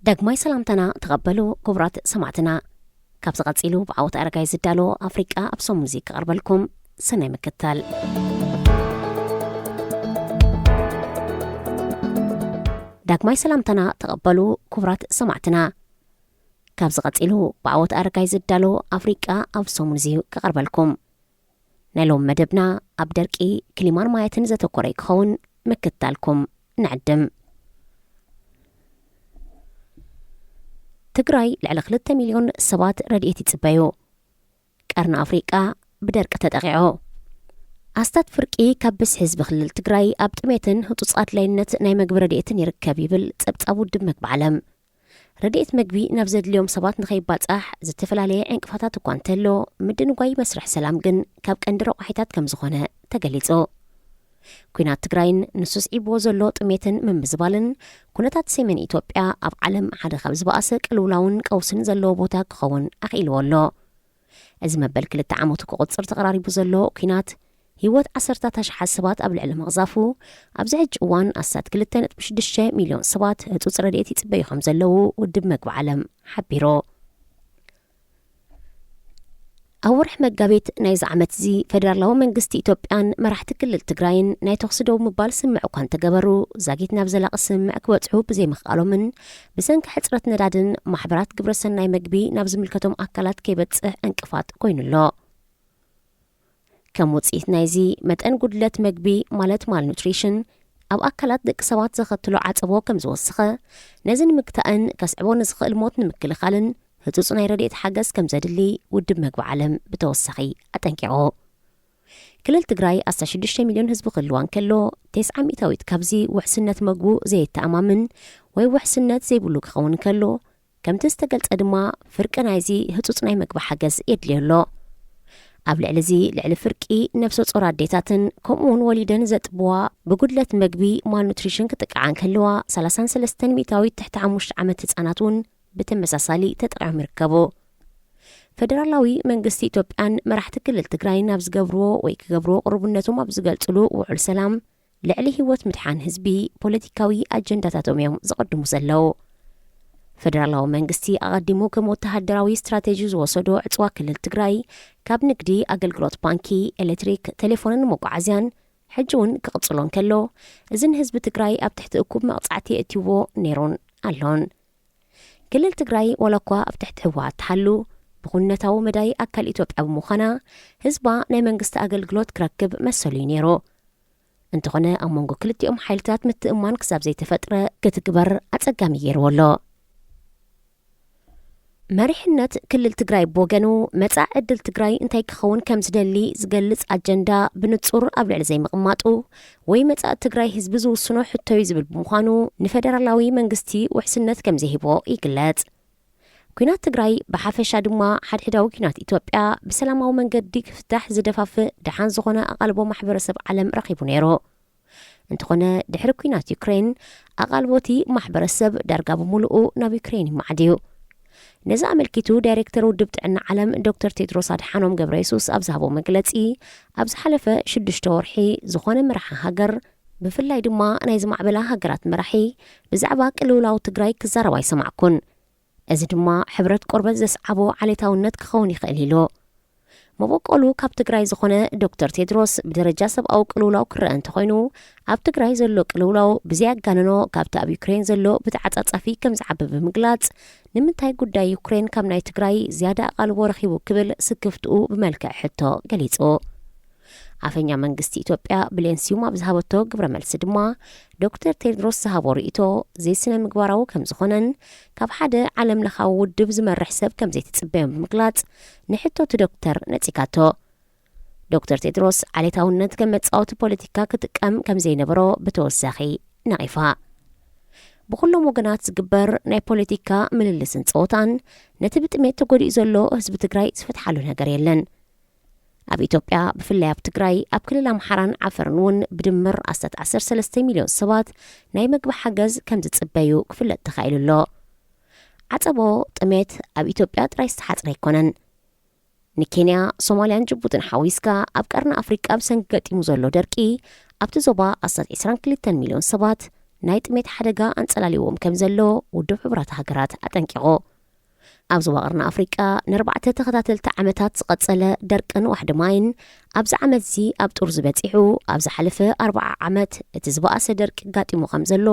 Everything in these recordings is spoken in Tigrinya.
ዳግማይ ሰላምታና ተቐበሉ ክቡራት ሰማዕትና። ካብዚ ቀጺሉ ብዓወት ኣረጋይ ዝዳሎ ኣፍሪቃ ኣብ ሰሙን እዚ ክቐርበልኩም ሰናይ ምክታል። ዳግማይ ሰላምታና ተቐበሉ ክቡራት ሰማዕትና። ካብዚ ቀጺሉ ብዓወት ኣረጋይ ዝዳሎ ኣፍሪቃ ኣብ ሰሙን እዚ ክቐርበልኩም። ናይ ሎም መደብና ኣብ ደርቂ፣ ክሊማን ማያትን ዘተኮረ ክኸውን ምክታልኩም ንዕድም። ትግራይ ልዕሊ ክልተ ሚልዮን ሰባት ረድኤት ይጽበዩ። ቀርኒ ኣፍሪቃ ብደርቂ ተጠቒዑ። ኣስታት ፍርቂ ካብ ብዝሒ ህዝቢ ክልል ትግራይ ኣብ ጥሜትን ህጹጽ ኣድላይነት ናይ መግቢ ረድኤትን ይርከብ ይብል ጸብጻብ ውድብ መግቢ ዓለም። ረድኤት መግቢ ናብ ዘድልዮም ሰባት ንኸይባጻሕ ዝተፈላለየ ዕንቅፋታት እኳ እንተሎ፣ ምድንጓይ መስርሕ ሰላም ግን ካብ ቀንዲ ረቋሒታት ከም ዝኾነ ተገሊጹ። ኲናት ትግራይን ንሱ ስዒብዎ ዘሎ ጥሜትን ምምዝባልን ኩነታት ሰሜን ኢትዮጵያ ኣብ ዓለም ሓደ ካብ ዝበኣሰ ቅልውላውን ቀውስን ዘለዎ ቦታ ክኸውን ኣኽኢልዎ ኣሎ። እዚ መበል ክልተ ዓመቱ ክቑጽር ተቐራሪቡ ዘሎ ኲናት ህይወት ዓሰርታት ኣሽሓት ሰባት ኣብ ልዕሊ ምቕዛፉ፣ ኣብዚ ሕጂ እዋን ኣስታት ክልተ ነጥቢ ሽዱሽተ ሚልዮን ሰባት ህጹጽ ረድኤት ይጽበዩ ከም ዘለዉ ውድብ መግቢ ዓለም ሓቢሩ። ኣብ ወርሒ መጋቢት ናይዚ ዓመት እዚ፣ ፌደራላዊ መንግስቲ ኢትዮጵያን መራሕቲ ክልል ትግራይን ናይ ተኹሲ ደው ምባል ስምዕ እኳ እንተገበሩ፣ ዛጊት ናብ ዘላቒ ስምምዕ ክበጽሑ ብዘይምኽኣሎምን ብሰንኪ ሕጽረት ነዳድን ማሕበራት ግብረሰናይ መግቢ ናብ ዝምልከቶም ኣካላት ከይበጽሕ ዕንቅፋት ኮይኑ ኣሎ። ከም ውጽኢት ናይዚ፣ መጠን ጉድለት መግቢ ማለት ማልኑትሪሽን ኣብ ኣካላት ደቂ ሰባት ዘኸትሎ ዓጸቦ ከም ዝወሰኸ፣ ነዚ ንምግታእን ከስዕቦ ንዝኽእል ሞት ንምክልኻልን ህጹጽ ናይ ረድኤት ሓገዝ ከም ዘድሊ ውድብ መግቢ ዓለም ብተወሳኺ ኣጠንቂቑ። ክልል ትግራይ ኣስታት ሽዱሽተ ሚልዮን ህዝቢ ክህልዋ እንከሎ፣ ተስዓ ሚእታዊት ካብዚ ውሕስነት መግቡ ዘየተኣማምን ወይ ውሕስነት ዘይብሉ ክኸውን እንከሎ፣ ከምቲ ዝተገልጸ ድማ ፍርቂ ናይዚ ህጹጽ ናይ መግቢ ሓገዝ የድልዮ ኣሎ። ኣብ ልዕሊ እዚ፣ ልዕሊ ፍርቂ ነፍሰ ጾር ኣዴታትን ከምኡ እውን ወሊደን ዘጥብዋ ብጉድለት መግቢ ማልኑትሪሽን ክጥቅዓ እንከለዋ፣ ሰላሳን ሰለስተን ሚእታዊት ትሕቲ ሓሙሽተ ዓመት ህጻናት እውን ብተመሳሳሊ ተጠቂዖም ይርከቡ። ፌደራላዊ መንግስቲ ኢትዮጵያን መራሕቲ ክልል ትግራይን ኣብ ዝገብርዎ ወይ ክገብርዎ ቅርቡነቶም ኣብ ዝገልጽሉ ውዑል ሰላም፣ ልዕሊ ህይወት ምድሓን ህዝቢ ፖለቲካዊ ኣጀንዳታቶም እዮም ዝቐድሙ ዘለዉ። ፌደራላዊ መንግስቲ ኣቐዲሙ ከም ወተሃደራዊ ስትራቴጂ ዝወሰዶ ዕጽዋ ክልል ትግራይ፣ ካብ ንግዲ፣ ኣገልግሎት ባንኪ፣ ኤሌክትሪክ፣ ቴሌፎንን መጓዓዝያን፣ ሕጂ እውን ክቕጽሎ እንከሎ፣ እዚ ንህዝቢ ትግራይ ኣብ ትሕቲ እኩብ መቕጻዕቲ የእትይዎ ነይሩን ኣሎን። ክልል ትግራይ ዋላ እኳ ኣብ ትሕቲ ህወሓት ተሃሉ፣ ብኩነታዊ መዳይ ኣካል ኢትዮጵያ ብምዃና፣ ህዝባ ናይ መንግስቲ ኣገልግሎት ክረክብ መሰሉ እዩ ነይሩ። እንተኾነ፣ ኣብ መንጎ ክልቲኦም ሓይልታት ምትእምማን ክሳብ ዘይተፈጥረ፣ ክትግበር ኣጸጋሚ ገይርዎ ኣሎ። መሪሕነት ክልል ትግራይ ብወገኑ፣ መጻኢ ዕድል ትግራይ እንታይ ክኸውን ከም ዝደሊ ዝገልጽ ኣጀንዳ ብንጹር ኣብ ልዕሊ ዘይምቕማጡ፣ ወይ መጻኢ ትግራይ ህዝቢ ዝውስኖ ሕቶ እዩ ዝብል ብምዃኑ፣ ንፌደራላዊ መንግስቲ ውሕስነት ከም ዘይህቦ ይግለጽ። ኲናት ትግራይ ብሓፈሻ ድማ፣ ሓድሕዳዊ ኲናት ኢትዮጵያ ብሰላማዊ መንገዲ ክፍታሕ ዝደፋፍእ ደሓን ዝኾነ ኣቓልቦ ማሕበረሰብ ዓለም ረኺቡ ነይሩ። እንተኾነ፣ ድሕሪ ኲናት ዩክሬን፣ ኣቓልቦቲ ማሕበረሰብ ዳርጋ ብምሉኡ ናብ ዩክሬን ይማዕድ እዩ። ነዚ ኣመልኪቱ፣ ዳይሬክተር ውድብ ጥዕና ዓለም ዶክተር ቴድሮስ ኣድሓኖም ገብረ የሱስ ኣብ ዝሃቦ መግለጺ፣ ኣብ ዝሓለፈ ሽዱሽተ ወርሒ፣ ዝኾነ መራሒ ሃገር፣ ብፍላይ ድማ ናይ ዝማዕበላ ሃገራት መራሒ፣ ብዛዕባ ቅልውላው ትግራይ ክዛረብ ኣይሰማዕኩን። እዚ ድማ ሕብረት ቆርበት ዘስዓቦ ዓሌታውነት ክኸውን ይኽእል ኢሉ። መበቆሉ ካብ ትግራይ ዝኾነ ዶክተር ቴድሮስ፣ ብደረጃ ሰብኣዊ ቅልውላው ክረአ እንተኾይኑ፣ ኣብ ትግራይ ዘሎ ቅልውላው ብዘይ ኣጋንኖ ካብቲ ኣብ ዩክሬን ዘሎ ብተዓጻጻፊ ከም ዝዓቢ ብምግላጽ፣ ንምንታይ ጉዳይ ዩክሬን ካብ ናይ ትግራይ ዝያዳ ኣቓልቦ ረኺቡ ክብል ስክፍትኡ ብመልክዕ ሕቶ ገሊጹ። ኣፈኛ መንግስቲ ኢትዮጵያ ብሌን ስዩም ኣብ ዝሃበቶ ግብረ መልሲ ድማ፣ ዶክተር ቴድሮስ ዝሃቦ ርእይቶ ዘይስነ ምግባራዊ ከም ዝኾነን ካብ ሓደ ዓለም ለኻዊ ውድብ ዝመርሕ ሰብ ከም ዘይትጽበዮን ብምግላጽ፣ ንሕቶቲ ዶክተር ነጺጋቶ። ዶክተር ቴድሮስ ዓሌታውነት ከም መጻወቲ ፖለቲካ ክጥቀም ከም ዘይነበሮ ብተወሳኺ ነቒፋ። ብኹሎም ወገናት ዝግበር ናይ ፖለቲካ ምልልስን ጸወታን ነቲ ብጥሜት ተጎዲኡ ዘሎ ህዝቢ ትግራይ ዝፈትሓሉ ነገር የለን። ኣብ ኢትዮጵያ፣ ብፍላይ ኣብ ትግራይ፣ ኣብ ክልል ኣምሓራን ዓፈርን እውን ብድምር ኣስታት ዓሰርተ ሰለስተ ሚልዮን ሰባት ናይ መግቢ ሓገዝ ከም ዝጽበዩ ክፍለጥ ተኻኢሉ ኣሎ። ዓጸቦ ጥሜት ኣብ ኢትዮጵያ ጥራይ ዝተሓጽረ ኣይኮነን። ንኬንያ፣ ሶማልያን ጅቡትን ሓዊስካ፣ ኣብ ቀርኒ ኣፍሪቃ ብሰንኪ ገጢሙ ዘሎ ደርቂ፣ ኣብቲ ዞባ ኣስታት ዕስራን ክልተን ሚልዮን ሰባት ናይ ጥሜት ሓደጋ ኣንጸላልዎም ከም ዘሎ ውድብ ሕቡራት ሃገራት ኣጠንቂቑ። ኣብ ዞባ ቀርኒ ኣፍሪቃ ንኣርባዕተ ተኸታተልቲ ዓመታት ዝቐጸለ ደርቅን ዋሕዲ ማይን ኣብዚ ዓመትዚ ኣብ ጥርዙ በጺሑ፣ ኣብ ዝሓለፈ ኣርብዓ ዓመት እቲ ዝበኣሰ ደርቂ ኣጋጢሙ ከም ዘሎ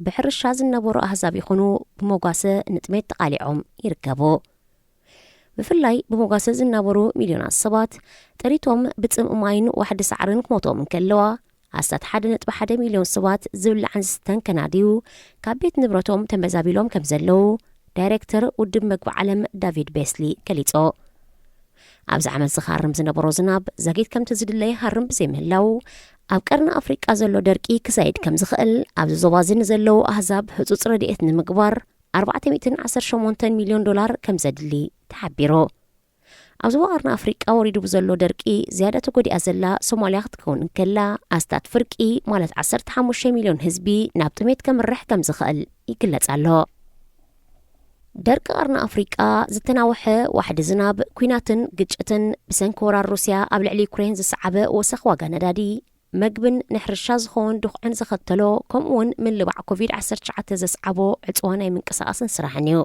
ብሕርሻ ዝነበሩ ኣህዛብ ይኹኑ ብመጓሰ ንጥሜት ተቓሊዖም ይርከቡ። ብፍላይ ብመጓሰ ዝነበሩ ሚልዮናት ሰባት ጥሪቶም ብጽምኢ ማይን ዋሕዲ ሳዕርን ክሞቶም እንከለዋ፣ ኣስታት ሓደ ነጥቢ ሓደ ሚልዮን ሰባት ዝብላዕን ዝስተን ከናድዩ ካብ ቤት ንብረቶም ተመዛቢሎም ከም ዘለዉ ዳይሬክተር ውድብ መግቢ ዓለም ዳቪድ ቤስሊ ገሊጹ። ኣብዚ ዓመት ዝኻርም ዝነበሮ ዝናብ ዛጊት ከምቲ ዝድለ ይሃርም ብዘይምህላዉ፣ ኣብ ቀርኒ ኣፍሪቃ ዘሎ ደርቂ ክዛይድ ከም ዝኽእል፣ ኣብዚ ዞባ እዚ ንዘለዉ ኣህዛብ ህጹጽ ረድኤት ንምግባር ኣርባዕተ ሚእትን ዓሰርተ ሸሞንተን ሚልዮን ዶላር ከም ዘድሊ ተሓቢሩ። ኣብ ዞባ ቀርኒ ኣፍሪቃ ወሪዱ ብዘሎ ደርቂ ዝያዳ ተጎዲኣ ዘላ ሶማልያ ክትከውን እንከላ፣ ኣስታት ፍርቂ ማለት ዓሰርተ ሓሙሽተ ሚልዮን ህዝቢ ናብ ጥሜት ከምርሕ ከም ዝኽእል ይግለጽ ኣሎ። ደርቂ ቀርኒ ኣፍሪቃ ዝተናውሐ ዋሕዲ ዝናብ፣ ኲናትን ግጭትን፣ ብሰንኪ ወራር ሩስያ ኣብ ልዕሊ ዩክሬን ዝሰዓበ ወሰኽ ዋጋ ነዳዲ፣ መግብን ንሕርሻ ዝኸውን ድኹዕን ዘኸተሎ፣ ከምኡውን ምልባዕ ኮቪድ ዓሰርተ ትሽዓተ ዘስዓቦ ዕጽዋ ናይ ምንቅስቓስን ስራሕን እዩ።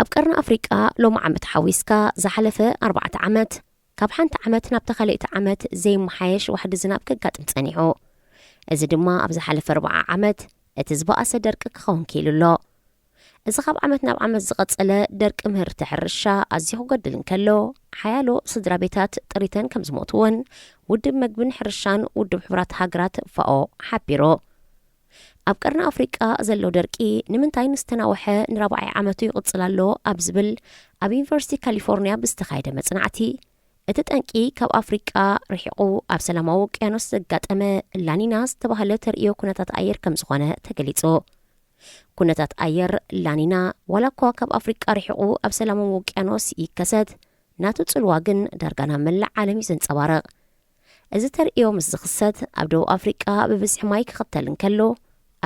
ኣብ ቀርኒ ኣፍሪቃ ሎሚ ዓመት ሓዊስካ ዝሓለፈ ኣርባዕተ ዓመት ካብ ሓንቲ ዓመት ናብታ ካልኣይቲ ዓመት ዘይመሓየሽ ዋሕዲ ዝናብ ከጋጥም ጸኒሑ። እዚ ድማ ኣብ ዝሓለፈ ኣርብዓ ዓመት እቲ ዝበኣሰ ደርቂ ክኸውን ክኢሉ ኣሎ። እዚ ካብ ዓመት ናብ ዓመት ዝቐጸለ ደርቂ ምህርቲ ሕርሻ ኣዝዩ ክጎድል እንከሎ፣ ሓያሎ ስድራ ቤታት ጥሪተን ከም ዝሞትወን ውድብ መግብን ሕርሻን ውድብ ሕቡራት ሃገራት ፋኦ ሓቢሩ። ኣብ ቀርኒ ኣፍሪቃ ዘሎ ደርቂ ንምንታይ ንዝተናውሐ ንራብዓይ ዓመቱ ይቕጽል ኣሎ ኣብ ዝብል ኣብ ዩኒቨርሲቲ ካሊፎርኒያ ብዝተኻየደ መጽናዕቲ፣ እቲ ጠንቂ ካብ ኣፍሪቃ ርሒቑ ኣብ ሰላማዊ ውቅያኖስ ዘጋጠመ ላኒና ዝተባህለ ተርእዮ ኩነታት ኣየር ከም ዝኾነ ተገሊጹ። ኩነታት ኣየር ላኒና ዋላ እኳ ካብ ኣፍሪቃ ርሒቑ ኣብ ሰላማዊ ውቅያኖስ ይከሰት፣ ናቱ ጽልዋ ግን ዳርጋ ናብ መላእ ዓለም እዩ ዘንጸባርቕ። እዚ ተርእዮ ምስ ዝኽሰት፣ ኣብ ደቡብ ኣፍሪቃ ብብዝሒ ማይ ክኽተል እንከሎ፣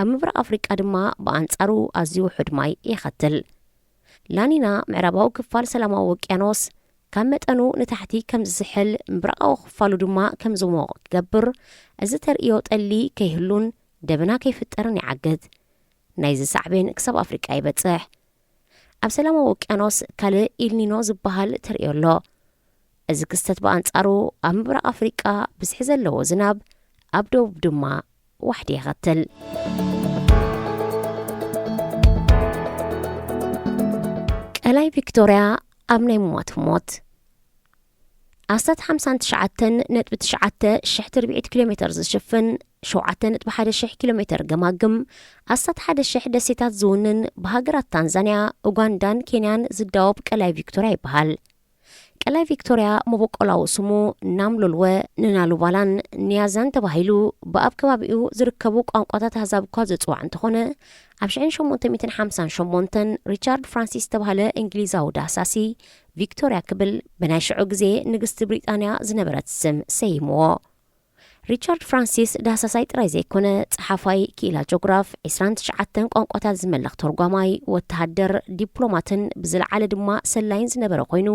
ኣብ ምብራቕ ኣፍሪቃ ድማ ብኣንጻሩ ኣዝዩ ውሑድ ማይ የኸትል። ላኒና ምዕራባዊ ክፋል ሰላማዊ ውቅያኖስ ካብ መጠኑ ንታሕቲ ከም ዝዝሕል፣ ምብራቓዊ ክፋሉ ድማ ከም ዝሞቕ ክገብር፣ እዚ ተርእዮ ጠሊ ከይህሉን ደበና ከይፍጠርን ይዓግት። ናይዚ ሳዕቤን ክሳብ ኣፍሪቃ ይበጽሕ። ኣብ ሰላማዊ ውቅያኖስ ካልእ ኢልኒኖ ዝበሃል ተርእዮ ኣሎ። እዚ ክስተት ብኣንጻሩ ኣብ ምብራቕ ኣፍሪቃ ብዝሒ ዘለዎ ዝናብ፣ ኣብ ደቡብ ድማ ዋሕዲ የኸትል። ቀላይ ቪክቶርያ ኣብ ናይ ምሟት ህሞት። ኣስታት ሓምሳን ትሽዓተን ነጥቢ ትሽዓተ ሽሕ ትርብዒት ኪሎ ሜተር ዝሽፍን ሸውዓተ ነጥቢ ሓደ ሽሕ ኪሎ ሜተር ገማግም፣ ኣስታት ሓደ ሽሕ ደሴታት ዝውንን ብሃገራት ታንዛንያ፣ ኡጋንዳን ኬንያን ዝዳወብ ቀላይ ቪክቶርያ ይበሃል። ቀላይ ቪክቶርያ መበቆላዊ ስሙ ናምሎልወ፣ ንናሉባላን ኒያዛን ተባሂሉ ብኣብ ከባቢኡ ዝርከቡ ቋንቋታት ኣህዛብ እኳ ዝጽዋዕ እንተኾነ፣ ኣብ ሽሕን ሸሞንተ ሚእትን ሓምሳን ሸሞንተን ሪቻርድ ፍራንሲስ ዝተባህለ እንግሊዛዊ ዳህሳሲ ቪክቶርያ ክብል ብናይ ሽዑ ግዜ ንግስቲ ብሪጣንያ ዝነበረት ስም ሰይምዎ። ሪቻርድ ፍራንሲስ ዳህሳሳይ ጥራይ ዘይኮነ፣ ጸሓፋይ፣ ክኢላ ጆግራፍ፣ ዕስራን ትሽዓተን ቋንቋታት ዝመልኽ ተርጓማይ፣ ወተሃደር፣ ዲፕሎማትን ብዝለዓለ ድማ ሰላይን ዝነበረ ኮይኑ፣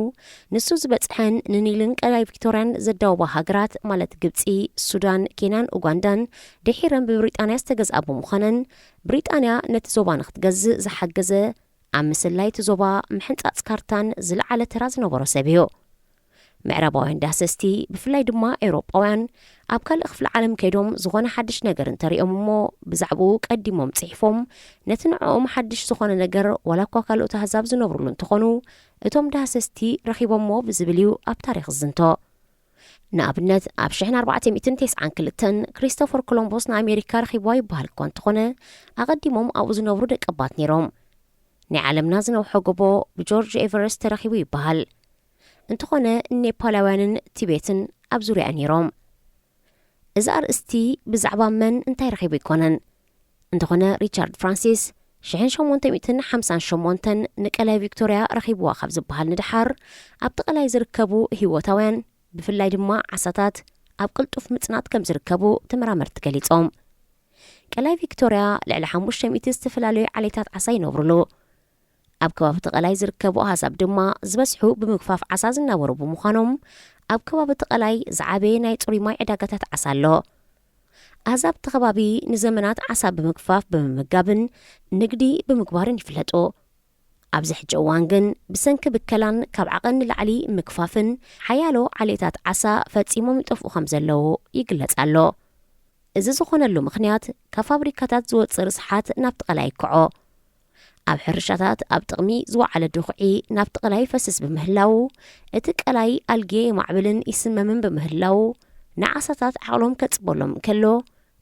ንሱ ዝበጽሐን ንኒልን ቀላይ ቪክቶርያን ዘዳወባ ሃገራት ማለት ግብጺ፣ ሱዳን፣ ኬንያን ኡጋንዳን ድሒረን ብብሪጣንያ ዝተገዝኣ ብምዃነን፣ ብሪጣንያ ነቲ ዞባ ንክትገዝእ ዝሓገዘ፣ ኣብ ምስላይ እቲ ዞባ ምሕንጻጽ ካርታን ዝለዓለ ተራ ዝነበሮ ሰብ እዩ። ምዕራባውያን ዳህሰስቲ፣ ብፍላይ ድማ ኤውሮጳውያን፣ ኣብ ካልእ ክፍሊ ዓለም ከይዶም ዝኾነ ሓድሽ ነገር እንተሪኦም እሞ፣ ብዛዕባኡ ቀዲሞም ጽሒፎም፣ ነቲ ንዕኦም ሓድሽ ዝኾነ ነገር፣ ዋላ እኳ ካልኦት ኣህዛብ ዝነብሩሉ እንተኾኑ፣ እቶም ዳህሰስቲ ረኺቦሞ ብዝብል እዩ ኣብ ታሪኽ ዝዝንቶ። ንኣብነት፣ ኣብ ሽሕን ኣርባዕተ ሚእትን ተስዓን ክልተን ክሪስቶፈር ኮሎምቦስ ንኣሜሪካ ረኺብዋ ይበሃል እኳ እንተኾነ፣ ኣቐዲሞም ኣብኡ ዝነብሩ ደቀባት ነይሮም። ናይ ዓለምና ዝነውሖ ጎቦ ብጆርጅ ኤቨረስት ተረኺቡ ይበሃል። እንተኾነ፣ ኔፓላውያንን ቲቤትን ኣብ ዙርያኣ ነይሮም። እዚ ኣርእስቲ ብዛዕባ መን እንታይ ረኺቡ ኣይኮነን። እንተኾነ፣ ሪቻርድ ፍራንሲስ ሽሕን ሸሞንተ ሚእትን ሓምሳን ሸሞንተን ንቀላይ ቪክቶርያ ረኺብዋ ካብ ዝበሃል ንደሓር፣ ኣብቲ ቀላይ ዝርከቡ ህይወታውያን፣ ብፍላይ ድማ ዓሳታት፣ ኣብ ቅልጡፍ ምጽናት ከም ዝርከቡ ተመራመርቲ ገሊጾም። ቀላይ ቪክቶርያ ልዕሊ ሓሙሽተ ሚእቲ ዝተፈላለዩ ዓሌታት ዓሳ ይነብሩሉ። ኣብ ከባቢ እቲ ቀላይ ዝርከቡ ኣህዛብ ድማ ዝበዝሑ ብምግፋፍ ዓሳ ዝናበሩ ብምዃኖም፣ ኣብ ከባቢ እቲ ቀላይ ዝዓበየ ናይ ጽሩይ ማይ ዕዳጋታት ዓሳ ኣሎ። ኣህዛብ እቲ ከባቢ ንዘመናት ዓሳ ብምግፋፍ፣ ብምምጋብን ንግዲ ብምግባርን ይፍለጡ። ኣብዚ ሕጂ እዋን ግን ብሰንኪ ብከላን ካብ ዓቐን ንላዕሊ ምግፋፍን ሓያሎ ዓሌታት ዓሳ ፈጺሞም ይጠፍኡ ከም ዘለዉ ይግለጽ ኣሎ። እዚ ዝኾነሉ ምኽንያት ካብ ፋብሪካታት ዝወጽእ ርስሓት ናብቲ ቀላይ ይክዖ። ኣብ ሕርሻታት ኣብ ጥቕሚ ዝወዓለ ድኹዒ ናብቲ ቀላይ ይፈስስ ብምህላዉ፣ እቲ ቀላይ ኣልጌ የማዕብልን ይስመምን ብምህላዉ፣ ንዓሳታት ዓቕሎም ከጽበሎም እንከሎ፣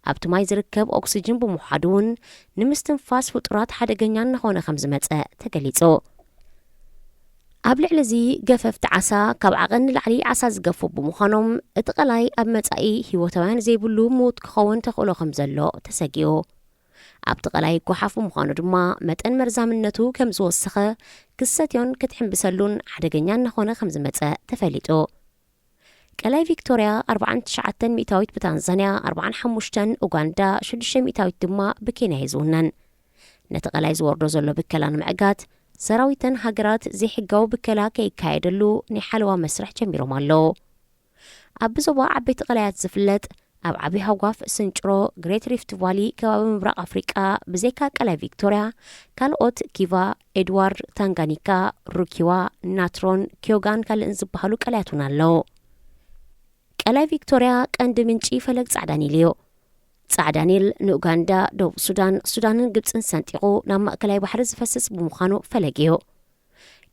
ኣብቲ ማይ ዝርከብ ኦክስጅን ብምውሓዱ እውን ንምስትንፋስ ፍጡራት ሓደገኛ እናኾነ ከም ዝመጸ ተገሊጹ። ኣብ ልዕሊ እዚ፣ ገፈፍቲ ዓሳ ካብ ዓቐን ንላዕሊ ዓሳ ዝገፉ ብምዃኖም፣ እቲ ቀላይ ኣብ መጻኢ ህይወታውያን ዘይብሉ ምዉት ክኸውን ተኽእሎ ከም ዘሎ ተሰጊኡ። ኣብቲ ቀላይ ይጓሓፍ ብምዃኑ ድማ፣ መጠን መርዛምነቱ ከም ዝወሰኸ፣ ክሰትዮን ክትሕምብሰሉን ሓደገኛ እናኾነ ከም ዝመጸ ተፈሊጡ። ቀላይ ቪክቶርያ ኣርባዓን ትሽዓተን ሚእታዊት ብታንዛንያ፣ ኣርባዓን ሓሙሽተን ኡጋንዳ፣ ሽዱሽተ ሚእታዊት ድማ ብኬንያ እዩ ዝውነን። ነቲ ቀላይ ዝወርዶ ዘሎ ብከላ ንምዕጋት፣ ሰራዊተን ሃገራት ዘይሕጋዊ ብከላ ከይካየደሉ ናይ ሓለዋ መስርሕ ጀሚሮም ኣለዉ። ኣብ ብዞባ ዓበይቲ ቀላያት ዝፍለጥ፣ ኣብ ዓቢ ሃጓፍ ስንጭሮ ግሬት ሪፍት ቫሊ ከባቢ ምብራቕ ኣፍሪቃ፣ ብዘይካ ቀላይ ቪክቶርያ፣ ካልኦት ኪቫ፣ ኤድዋርድ፣ ታንጋኒካ፣ ሩኪዋ፣ ናትሮን፣ ኪዮጋን ካልእን ዝበሃሉ ቀላያት እውን ኣለዉ። ቀላይ ቪክቶርያ ቀንዲ ምንጪ ፈለግ ጻዕዳ ኒል እዩ። ጻዕዳ ኒል ንኡጋንዳ፣ ደቡብ ሱዳን፣ ሱዳንን ግብጽን ሰንጢቑ ናብ ማእከላይ ባሕሪ ዝፈስስ ብምዃኑ ፈለግ እዩ።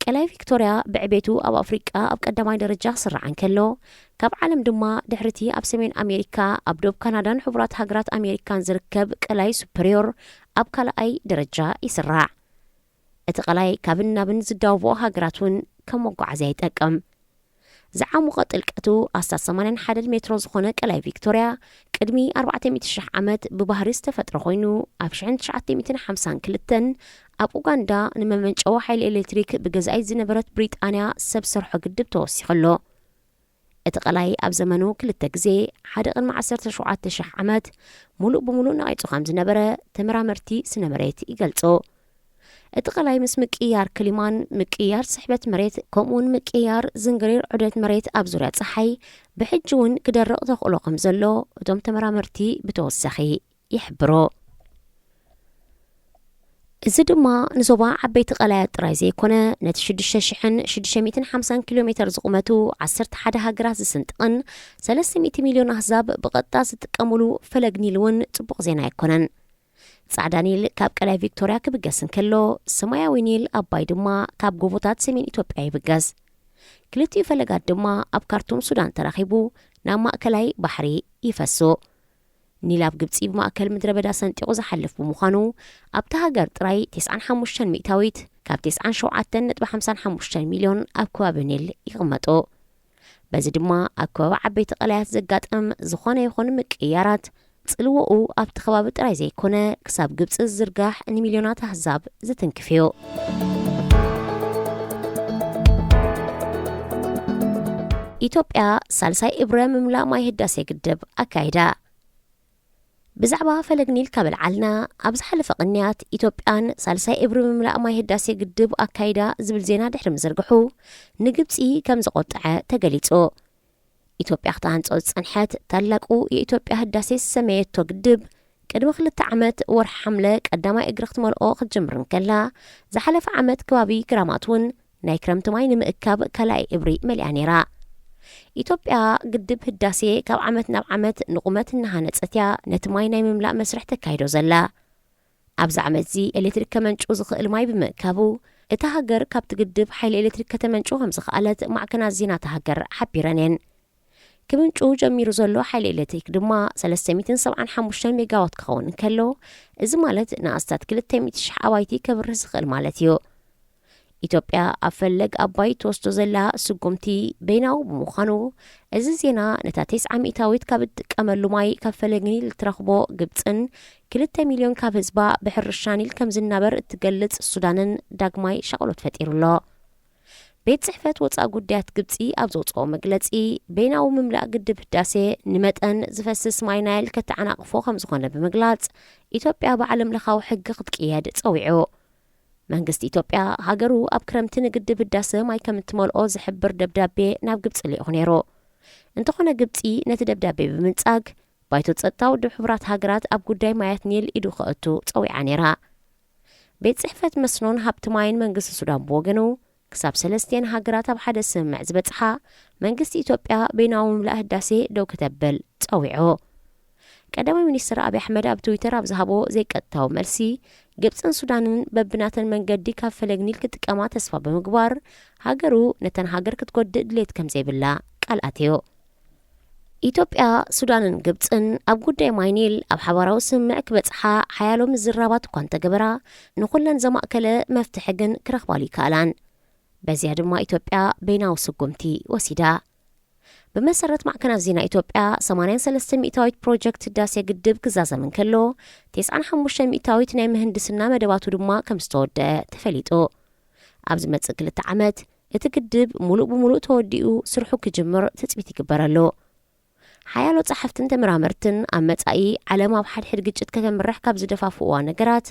ቀላይ ቪክቶርያ ብዕቤቱ ኣብ ኣፍሪቃ ኣብ ቀዳማይ ደረጃ ክስራዕ እንከሎ፣ ካብ ዓለም ድማ ድሕሪቲ ኣብ ሰሜን ኣሜሪካ፣ ኣብ ዶብ ካናዳን ሕቡራት ሃገራት ኣሜሪካን ዝርከብ ቀላይ ሱፐርዮር ኣብ ካልኣይ ደረጃ ይስራዕ። እቲ ቀላይ ካብን ናብን ዝዳወብኦ ሃገራት እውን ከም መጓዓዝያ ይጠቅም። ዝዓሙቐ ጥልቀቱ ኣስታት ሰማንያን ሓደን ሜትሮ ዝኾነ ቀላይ ቪክቶርያ፣ ቅድሚ ኣርባዕተ ሚእቲ ሽሕ ዓመት ብባህሪ ዝተፈጥረ ኮይኑ፣ ኣብ ሽሕን ትሽዓተ ሚእትን ሓምሳን ክልተን ኣብ ኡጋንዳ ንመመንጨዊ ሓይሊ ኤሌክትሪክ ብገዛኢት ዝነበረት ብሪጣንያ ሰብ ሰርሖ ግድብ ተወሲኹ ኣሎ። እቲ ቀላይ ኣብ ዘመኑ ክልተ ግዜ፣ ሓደ ቅድሚ ዓሰርተ ሸውዓተ ሽሕ ዓመት፣ ሙሉእ ብሙሉእ ነቒጹ ከም ዝነበረ ተመራመርቲ ስነ መሬት ይገልጹ። እቲ ቀላይ ምስ ምቅይያር ክሊማን ምቅይያር ስሕበት መሬት፣ ከምኡውን ምቅይያር ዝንግሪር ዑደት መሬት ኣብ ዙርያ ጸሓይ፣ ብሕጂ እውን ክደርቕ ተኽእሎ ከም ዘሎ እቶም ተመራመርቲ ብተወሳኺ ይሕብሩ። እዚ ድማ ንዞባ ዓበይቲ ቀላያት ጥራይ ዘይኮነ፣ ነቲ ሽዱሽተ ሽሕን ሽዱሽተ ሚእትን ሓምሳን ኪሎ ሜተር ዝቑመቱ ዓሰርተ ሓደ ሃገራት ዝስንጥቕን ሰለስተ ሚእቲ ሚልዮን ኣህዛብ ብቐጥታ ዝጥቀሙሉ ፈለግ ኒል እውን ጽቡቕ ዜና ኣይኮነን። ጻዕዳ ኒል ካብ ቀላይ ቪክቶርያ ክብገስ እንከሎ፣ ሰማያዊ ኒል ኣባይ ድማ ካብ ጎቦታት ሰሜን ኢትዮጵያ ይብገስ። ክልቲኡ ፈለጋት ድማ ኣብ ካርቱም ሱዳን ተራኺቡ ናብ ማእከላይ ባሕሪ ይፈሱ። ኒል ኣብ ግብጺ ብማእከል ምድረ በዳ ሰንጢቑ ዝሓልፍ ብምዃኑ፣ ኣብታ ሃገር ጥራይ ተስዓን ሓሙሽተን ሚእታዊት ካብ ተስዓን ሸውዓተን ነጥቢ ሓምሳን ሓሙሽተን ሚልዮን ኣብ ከባቢ ኒል ይቕመጡ። በዚ ድማ ኣብ ከባቢ ዓበይቲ ቀላያት ዘጋጥም ዝኾነ ይኹን ምቅይያራት፣ ጽልዎኡ ኣብቲ ከባቢ ጥራይ ዘይኮነ፣ ክሳብ ግብጺ ዝዝርጋሕ ንሚልዮናት ኣህዛብ ዝትንክፍ እዩ። ኢትዮጵያ ሳልሳይ እብረ ምምላእ ማይ ህዳሴ ግድብ ኣካይዳ። ብዛዕባ ፈለግ ኒል ካብ ኣልዓልና፣ ኣብ ዝሓለፈ ቅንያት ኢትዮጵያን ሳልሳይ እብሪ ምምላእ ማይ ህዳሴ ግድብ ኣካይዳ ዝብል ዜና ድሕሪ ምዝርግሑ፣ ንግብጺ ከም ዘቖጥዐ ተገሊጹ። ኢትዮጵያ ክትሃንጾ ዝጸንሐት ታላቁ የኢትዮጵያ ህዳሴ ዝሰመየቶ ግድብ፣ ቅድሚ ክልተ ዓመት ወርሒ ሓምለ ቀዳማይ እግሪ ክትመልኦ ክትጅምር እንከላ፣ ዝሓለፈ ዓመት ከባቢ ክራማት እውን ናይ ክረምቲ ማይ ንምእካብ ካልኣይ እብሪ መሊኣ ነይራ። ኢትዮጵያ ግድብ ህዳሴ ካብ ዓመት ናብ ዓመት ንቑመት እናሃነጸት እያ ነቲ ማይ ናይ ምምላእ መስርሕ ተካይዶ ዘላ። ኣብዚ ዓመት እዚ ኤሌክትሪክ ከመንጩ ዝኽእል ማይ ብምእካቡ፣ እታ ሃገር ካብቲ ግድብ ሓይሊ ኤሌክትሪክ ከተመንጩ ከም ዝኸኣለት ማዕከናት ዜና እታ ሃገር ሓቢረን እየን። ክምንጩ ጀሚሩ ዘሎ ሓይሊ ኤሌክትሪክ ድማ ሰለስተ ሚእትን ሰብዓን ሓሙሽተን ሜጋዋት ክኸውን እንከሎ፣ እዚ ማለት ንኣስታት ክልተ ሚእቲ ሽሕ ኣባይቲ ከብርህ ዝኽእል ማለት እዩ። ኢትዮጵያ ኣብ ፈለግ ኣባይ ትወስዶ ዘላ ስጉምቲ በይናዊ ብምዃኑ፣ እዚ ዜና ነታ ተስዓ ሚእታዊት ካብ እትጥቀመሉ ማይ ካብ ፈለግ ኒል እትረኽቦ ግብጽን ክልተ ሚልዮን ካብ ህዝባ ብሕርሻ ኒል ከም ዝናበር እትገልጽ ሱዳንን ዳግማይ ሻቕሎት ፈጢሩ ኣሎ። ቤት ጽሕፈት ወጻኢ ጉዳያት ግብጺ ኣብ ዘውጽኦ መግለጺ፣ በይናዊ ምምላእ ግድብ ህዳሴ ንመጠን ዝፈስስ ማይ ናይል ከተዓናቕፎ ከም ዝኾነ ብምግላጽ፣ ኢትዮጵያ ብዓለም ለኻዊ ሕጊ ክትቅየድ ጸዊዑ። መንግስቲ ኢትዮጵያ፣ ሃገሩ ኣብ ክረምቲ ንግድብ ህዳሰ ማይ ከም እትመልኦ ዝሕብር ደብዳቤ ናብ ግብጺ ልኢኹ ነይሩ። እንተኾነ፣ ግብጺ ነቲ ደብዳቤ ብምንጻግ፣ ባይቶ ጸጥታ ውድብ ሕቡራት ሃገራት ኣብ ጉዳይ ማያት ኒል ኢዱ ከእቱ ጸዊዓ ነይራ። ቤት ጽሕፈት መስኖን ሃብቲ ማይን መንግስቲ ሱዳን ብወገኑ፣ ክሳብ ሰለስቲኤን ሃገራት ኣብ ሓደ ስምምዕ ዝበጽሓ፣ መንግስቲ ኢትዮጵያ በይናዊ ምምላእ ህዳሴ ደው ከተብል ጸዊዑ። ቀዳማይ ሚኒስትር ኣብይ ኣሕመድ ኣብ ትዊተር ኣብ ዝሃቦ ዘይቀጥታዊ መልሲ፣ ግብጽን ሱዳንን በብናተን መንገዲ ካብ ፈለግ ኒል ክጥቀማ ተስፋ ብምግባር፣ ሃገሩ ነተን ሃገር ክትጎድእ ድሌት ከም ዘይብላ ቃል ኣትዩ። ኢትዮጵያ፣ ሱዳንን ግብጽን ኣብ ጉዳይ ማይ ኒል ኣብ ሓባራዊ ስምምዕ ክበጽሓ ሓያሎ ምዝራባት እኳ እንተገበራ፣ ንኹለን ዘማእከለ መፍትሒ ግን ክረኽባሉ ይከኣላን። በዚኣ ድማ ኢትዮጵያ በይናዊ ስጉምቲ ወሲዳ። ብመሰረት ማዕከናት ዜና ኢትዮጵያ፣ ሰማንያን ሰለስተ ሚእታዊት ፕሮጀክት ህዳሴ ግድብ ክዛዘም እንከሎ፣ ተስዓን ሓሙሽተ ሚእታዊት ናይ ምህንድስና መደባቱ ድማ ከም ዝተወደአ ተፈሊጡ። ኣብ ዝመጽእ ክልተ ዓመት፣ እቲ ግድብ ሙሉእ ብሙሉእ ተወዲኡ ስርሑ ክጅምር ትጽቢት ይግበረሉ። ሓያሎ ጸሓፍትን ተመራመርትን ኣብ መጻኢ ዓለም ኣብ ሓድሕድ ግጭት ከተምርሕ ካብ ዝደፋፍእዋ ነገራት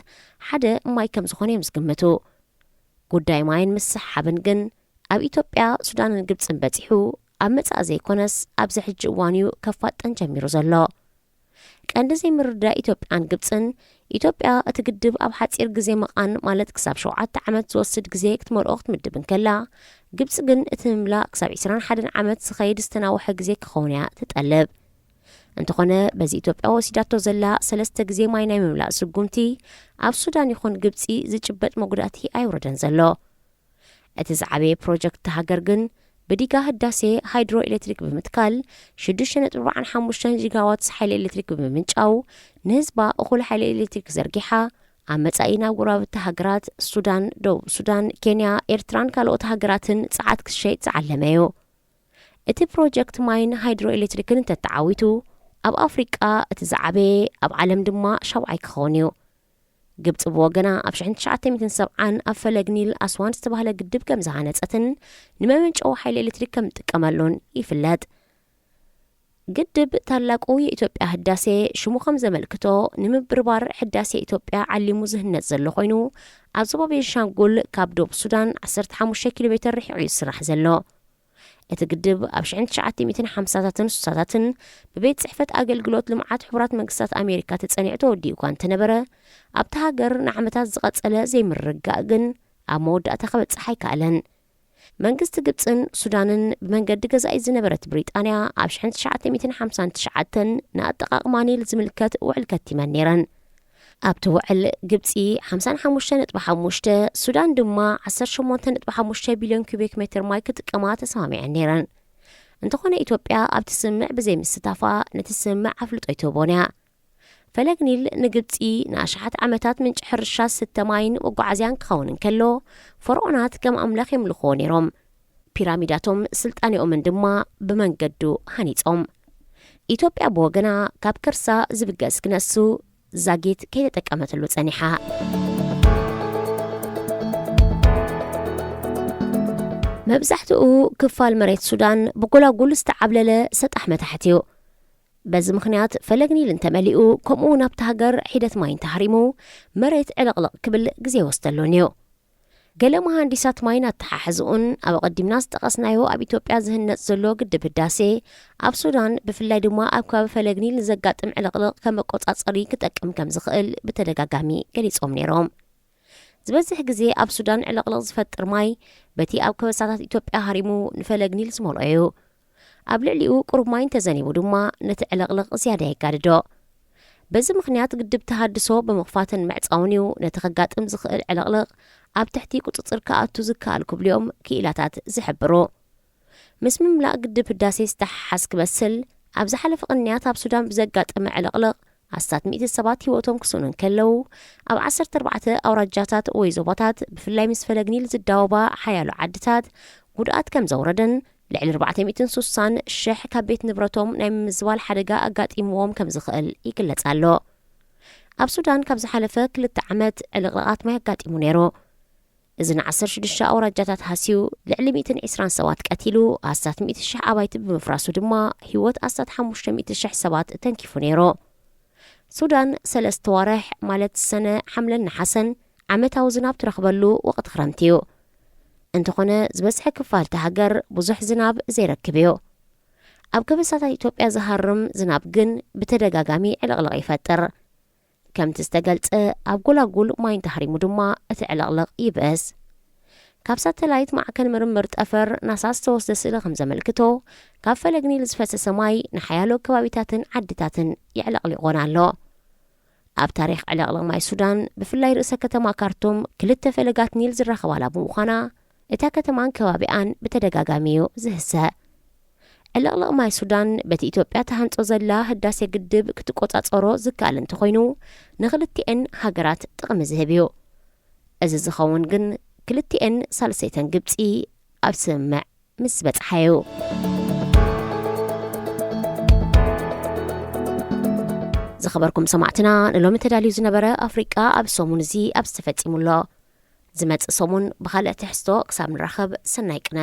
ሓደ ማይ ከም ዝኾነ እዮም ዝግምቱ። ጉዳይ ማይን ምስሕሓብን ግን ኣብ ኢትዮጵያ፣ ሱዳንን ግብጽን በጺሑ ኣብ መጻኢ ዘይኮነስ ኣብዚ ሕጂ እዋን እዩ ከፋጠን ጀሚሩ ዘሎ። ቀንዲ ዘይምርድዳእ ኢትዮጵያን ግብጽን፣ ኢትዮጵያ እቲ ግድብ ኣብ ሓጺር ግዜ ምቓን ማለት ክሳብ ሸውዓተ ዓመት ዝወስድ ግዜ ክትመልኦ ክትምድብ እንከላ፣ ግብጺ ግን እቲ ምምላእ ክሳብ ዕስራን ሓደን ዓመት ዝኸይድ ዝተናውሐ ግዜ ክኸውን እያ ትጠልብ። እንተኾነ በዚ ኢትዮጵያ ወሲዳቶ ዘላ ሰለስተ ግዜ ማይ ናይ ምምላእ ስጉምቲ ኣብ ሱዳን ይኹን ግብጺ ዝጭበጥ መጉዳእቲ ኣይውረደን ዘሎ። እቲ ዝዓበየ ፕሮጀክት እታ ሃገር ግን ብዲጋ ህዳሴ ሃይድሮ ኤሌክትሪክ ብምትካል ሽዱሽተ ነጥቢ ኣርባዓን ሓሙሽተን ጂጋዋትስ ሓይሊ ኤሌክትሪክ ብምምንጫው ንህዝባ እኹል ሓይሊ ኤሌክትሪክ ዘርጊሓ ኣብ መጻኢ ናብ ጎረባብቲ ሃገራት ሱዳን፣ ደቡብ ሱዳን፣ ኬንያ፣ ኤርትራን ካልኦት ሃገራትን ጸዓት ክሸይጥ ዝዓለመ እዩ። እቲ ፕሮጀክት ማይን ሃይድሮ ኤሌክትሪክን እንተተዓዊቱ ኣብ ኣፍሪቃ እቲ ዝዓበየ ኣብ ዓለም ድማ ሻብዓይ ክኸውን እዩ። ግብጺ ብወገና ኣብ ሽሕን ትሽዓተ ሚእትን ሰብዓን ኣብ ፈለግ ኒል ኣስዋን ዝተባህለ ግድብ ከም ዝሃነጸትን ንመመንጨዊ ሓይሊ ኤሌክትሪክ ከም ትጥቀመሉን ይፍለጥ። ግድብ ታላቁ የኢትዮጵያ ህዳሴ ሽሙ ከም ዘመልክቶ ንምብርባር ሕዳሴ ኢትዮጵያ ዓሊሙ ዝህነጽ ዘሎ ኮይኑ ኣብ ዞባ ቤንሻንጉል ካብ ዶብ ሱዳን ዓሰርተ ሓሙሽተ ኪሎ ሜትር ርሒቑ እዩ ዝስራሕ ዘሎ። እቲ ግድብ ኣብ ሽሕን ትሽዓተ ሚእትን ሓምሳታትን ስሳታትን ብቤት ጽሕፈት ኣገልግሎት ልምዓት ሕቡራት መንግስታት ኣሜሪካ ተጸኒዑ ተወዲኡ እኳ እንተነበረ ኣብቲ ሃገር ንዓመታት ዝቐጸለ ዘይምርግጋእ ግን ኣብ መወዳእታ ክበጽሕ ኣይከኣለን። መንግስቲ ግብጽን ሱዳንን ብመንገዲ ገዛኢት ዝነበረት ብሪጣንያ ኣብ ሽሕን ትሽዓተ ሚእትን ሓምሳን ትሽዓተን ንኣጠቓቕማ ኒል ዝምልከት ውዕል ከቲመን ነይረን። ኣብቲ ውዕል ግብጺ ሓምሳን ሓሙሽተ ነጥቢ ሓሙሽተ፣ ሱዳን ድማ ዓሰርተ ሸሞንተ ነጥቢ ሓሙሽተ ቢልዮን ኪዩቢክ ሜትር ማይ ክጥቀማ ተሰማሚዐን ነይረን። እንተኾነ ኢትዮጵያ ኣብቲ ስምምዕ ብዘይምስታፋ ነቲ ስምምዕ ኣፍልጦ ኣይትህቦን እያ። ፈለግ ኒል ንግብጺ ንኣሽሓት ዓመታት ምንጪ ሕርሻ፣ ዝስተ ማይን መጓዓዝያን ክኸውን እንከሎ፣ ፈርዖናት ከም ኣምላኽ የምልኽዎ ነይሮም። ፒራሚዳቶም ስልጣኔኦምን ድማ ብመንገዱ ሃኒጾም። ኢትዮጵያ ብወገና ካብ ከርሳ ዝብገስ ክነሱ ዛጊት ከይተጠቀመትሉ ጸኒሓ። መብዛሕትኡ ክፋል መሬት ሱዳን ብጎላጉል ዝተዓብለለ ሰጣሕ መታሕት እዩ። በዚ ምኽንያት ፈለግ ኒል እንተመሊኡ፣ ከምኡ እውን ኣብቲ ሃገር ሒደት ማይ እንተሃሪሙ፣ መሬት ዕልቕልቕ ክብል ግዜ ይወስደሉን እዩ። ገለ መሃንዲሳት ማይን ኣተሓሕዝኡን ኣብ ኣቐዲምና ዝጠቐስናዮ ኣብ ኢትዮጵያ ዝህነጽ ዘሎ ግድብ ህዳሴ ኣብ ሱዳን ብፍላይ ድማ ኣብ ከባቢ ፈለግ ኒል ንዘጋጥም ዕልቕልቕ ከም መቆጻጸሪ ክጠቅም ከም ዝኽእል ብተደጋጋሚ ገሊጾም ነይሮም። ዝበዝሕ ግዜ ኣብ ሱዳን ዕልቕልቕ ዝፈጥር ማይ በቲ ኣብ ከበሳታት ኢትዮጵያ ሃሪሙ ንፈለግ ኒል ዝመልኦ እዩ። ኣብ ልዕሊኡ ቁሩብ ማይ እንተዘኒቡ ድማ ነቲ ዕልቕልቕ ዝያዳ የጋድዶ። በዚ ምኽንያት ግድብ ተሃድሶ ብምኽፋትን ምዕጻውን እዩ ነቲ ከጋጥም ዝኽእል ዕልቕልቕ ኣብ ትሕቲ ቁጽጽር ክኣቱ ዝከኣል ክብሉ እዮም ክኢላታት ዝሕብሩ። ምስ ምምላእ ግድብ ህዳሴ ዝተሓሓዝ ክመስል፣ ኣብ ዝሓለፈ ቅንያት ኣብ ሱዳን ብዘጋጠመ ዕልቕልቕ ኣስታት ሚእቲ ሰባት ህይወቶም ክስእኑ እንከለዉ፣ ኣብ ዓሰርተ ኣርባዕተ ኣውራጃታት ወይ ዞባታት ብፍላይ ምስ ፈለግ ኒል ዝዳወባ ሓያሎ ዓድታት ጉድኣት ከም ዘውረደን ልዕሊ ኣርባዕተ ሚእትን ስሳን ሽሕ ካብ ቤት ንብረቶም ናይ ምምዝባል ሓደጋ ኣጋጢምዎም ከም ዝኽእል ይግለጽ ኣሎ። ኣብ ሱዳን ካብ ዝሓለፈ ክልተ ዓመት ዕልቕልቓት ማይ ኣጋጢሙ ነይሩ። እዚ ንዓሰርተ ሽዱሽተ ኣውራጃታት ሃስዩ ልዕሊ ሚእትን ዕስራን ሰባት ቀቲሉ ኣስታት ሚእቲ ሽሕ ኣባይቲ ብምፍራሱ ድማ ህይወት ኣስታት ሓሙሽተ ሚእቲ ሽሕ ሰባት ተንኪፉ ነይሩ። ሱዳን ሰለስተ ዋርሕ ማለት ሰነ፣ ሓምለን ነሓሰን ዓመታዊ ዝናብ ትረኽበሉ ወቕቲ ክረምቲ እዩ። እንተኾነ ዝበዝሐ ክፋል እታ ሃገር ብዙሕ ዝናብ ዘይረክብ እዩ። ኣብ ከበሳታት ኢትዮጵያ ዝሃርም ዝናብ ግን ብተደጋጋሚ ዕልቕልቕ ይፈጥር። ከምቲ ዝተገልጸ፣ ኣብ ጎላጉል ማይ እንተሃሪሙ ድማ እቲ ዕልቕልቕ ይብእስ። ካብ ሳተላይት ማዕከን ምርምር ጠፈር ናሳ ዝተወስደ ስእሊ ከም ዘመልክቶ፣ ካብ ፈለግ ኒል ዝፈሰሰ ማይ ንሓያሎ ከባቢታትን ዓድታትን የዕለቕሊቖን ኣሎ። ኣብ ታሪኽ ዕልቕልቕ ማይ ሱዳን፣ ብፍላይ ርእሰ ከተማ ካርቱም፣ ክልተ ፈለጋት ኒል ዝራኸባላ ብምዃና፣ እታ ከተማን ከባቢኣን ብተደጋጋሚ እዩ ዝህሰ። ዕልቕልቕ ማይ ሱዳን በቲ ኢትዮጵያ ተሃንጾ ዘላ ህዳሴ ግድብ ክትቆጻጸሮ ዝከኣል እንተኾይኑ፣ ንኽልቲኤን ሃገራት ጥቕሚ ዝህብ እዩ። እዚ ዝኸውን ግን ክልቲኤን ሳልሰይተን ግብጺ ኣብ ስምምዕ ምስ በጽሓ እዩ። ዝኸበርኩም ሰማዕትና፣ ንሎሚ ተዳልዩ ዝነበረ ኣፍሪቃ ኣብ ሰሙን እዚ ኣብዚ ተፈጺሙ ኣሎ። ዝመጽእ ሰሙን ብኻልእ ትሕዝቶ ክሳብ ንራኸብ፣ ሰናይ ቅነ።